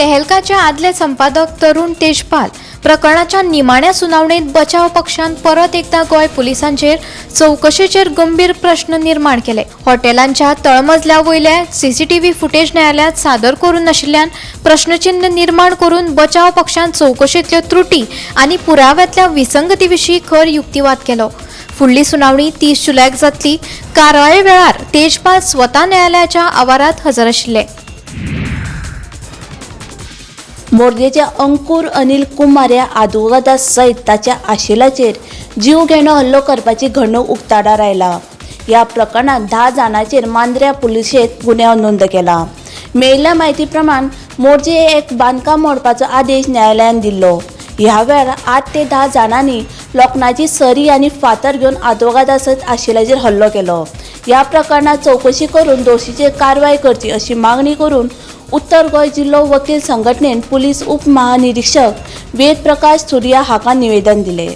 तेहलकाचे आदले संपादक तरुण तेजपाल प्रकरणाच्या निमाण्या सुनावणेत बचाव पक्षान परत एकदा गोंय पुलिसांचेर चवकशेचेर गंभीर प्रश्न निर्माण केले. हॉटेलांच्या तळमजल्या वयले सीसीटीव्ही फुटेज न्यायालयात सादर करूंक नाशिल्ल्यान प्रश्नचिन्ह निर्माण करून बचाव पक्षान चवकशेंतल्यो त्रुटी आनी पुराव्यांतल्या विसंगती विशीं खर युक्तिवाद केलो. फुडली सुनावणी 30 जुलयाक जातली. कारवाये वेळार तेजपाल स्वता न्यायालयाच्या आवारात हजर आशिल्ले. मोरजेचे अंकूर अनिल कुमार ह्या आदवोगादा सयत ताच्या आशिलाचेर जीवघेणो हल्लो करपाची घडणूक उक्ताडार आयला. ह्या प्रकरणात 10 जाणांचेर मांद्र्या पुलिशेंत गुन्यांव नोंद केला. मेळिल्ल्या म्हायती प्रमाण मोरजे एक बांदकाम मोडपाचो आदेश न्यायालयान दिल्लो. ह्या वेळार 8 ते 10 जाणांनी लोखणाची सरी आनी फातर घेवन आदवोगादा सयत आशिलाचेर हल्लो केलो. ह्या प्रकरणात चवकशी करून दोशीचेर कारवाय करची अशी मागणी करून उत्तर गोंय जिल्लो वकील संघटनेन पुलीस उपमहानिरीक्षक वेद प्रकाश सुर्या हाका निवेदन दिले.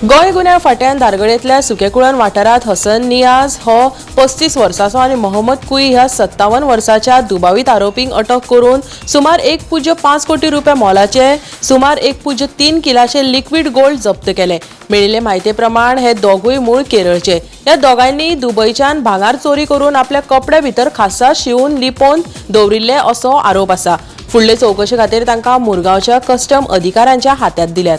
गोंय गुन्यांव फांट्यान धारगळेंतल्या सुकेकुळण वाठारांत हसन नियाज हो 35 वर्साचो आनी मोहम्मद कुई ह्या 57 वर्साच्या दुबावीत आरोपींक अटक करून सुमार 1.5 कोटी रुपया मोलाचे सुमार 1.3 किलाचे लिक्विड गोल्ड जप्त केले. मेळिल्ले म्हायती प्रमाण हे दोगूय मूळ केरळचे. ह्या दोगांयनी दुबयच्यान भांगर चोरी करून आपल्या कपड्या भितर खासा शिवून लिपोवन दवरिल्ले असो आरोप आसा. फुडले चवकशे खातीर तांकां मुरगांवच्या कस्टम अधिकाऱ्यांच्या हात्यांत दिल्यात.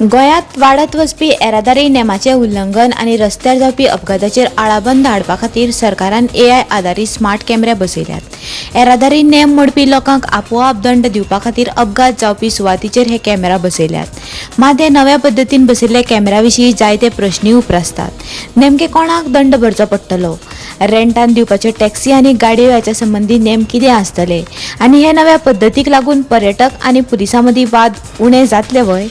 गोंयांत वाडत वचपी येरादारी नेमाचें उल्लंघन आनी रस्त्यार जावपी अपघाताचेर आळाबंद हाडपा खातीर सरकारान एआय आदारीत स्मार्ट कॅमेरे बसयल्यात. येरादारी नेम मोडपी लोकांक आपोआप दंड दिवपा खातीर अपघात जावपी सुवातीचेर हे कॅमेरा बसयल्यात. मात हे नव्या पद्दतीन बसयल्ल्या कॅमेरा विशीं जायते प्रश्नूय उप्रासतात. नेमके कोणाक दंड भरचो पडटलो? रेंटान दिवपाच्यो टॅक्सी आनी गाडयो हाच्या संबंदी नेम कितें आसतले आनी हे नव्या पद्दतीक लागून पर्यटक आनी पुलिसां मदीं वाद उणे जातले व्हय?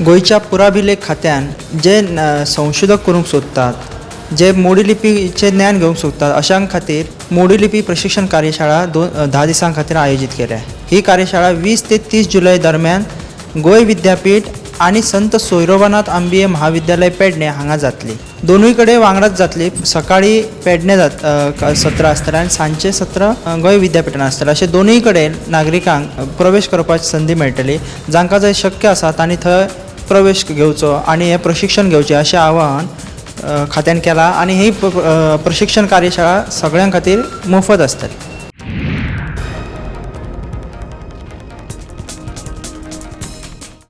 गोंयच्या पुराभिलेख खात्यान जे संशोधक करूंक सोदतात, जे मोडी लिपीचें ज्ञान घेवंक सोदतात, अशां खातीर मोडी लिपी प्रशिक्षण कार्यशाळा 10 दिसां खातीर आयोजीत केल्या. ही कार्यशाळा 20 ते 30 जुलय दरम्यान गोंय विद्यापीठ आनी संत सोयरोबानाथ आंबिये महाविद्यालय पेडणे हांगा जातली. दोनूय कडेन वांगडाच जातली. सकाळी पेडणे सत्र आसतलें आनी सांजचें सत्र गोंय विद्यापिठान आसतलें. अशें दोनूय कडेन नागरिकांक प्रवेश करपाची संदी मेळटली. जांकां जंय शक्य आसा तांणी थंय प्रवेश घेवचो आनी हें प्रशिक्षण घेवचें अशें आवाहन खात्यान केलां आनी ही प्रशिक्षण कार्यशाळा सगळ्यां खातीर मोफत आसतली.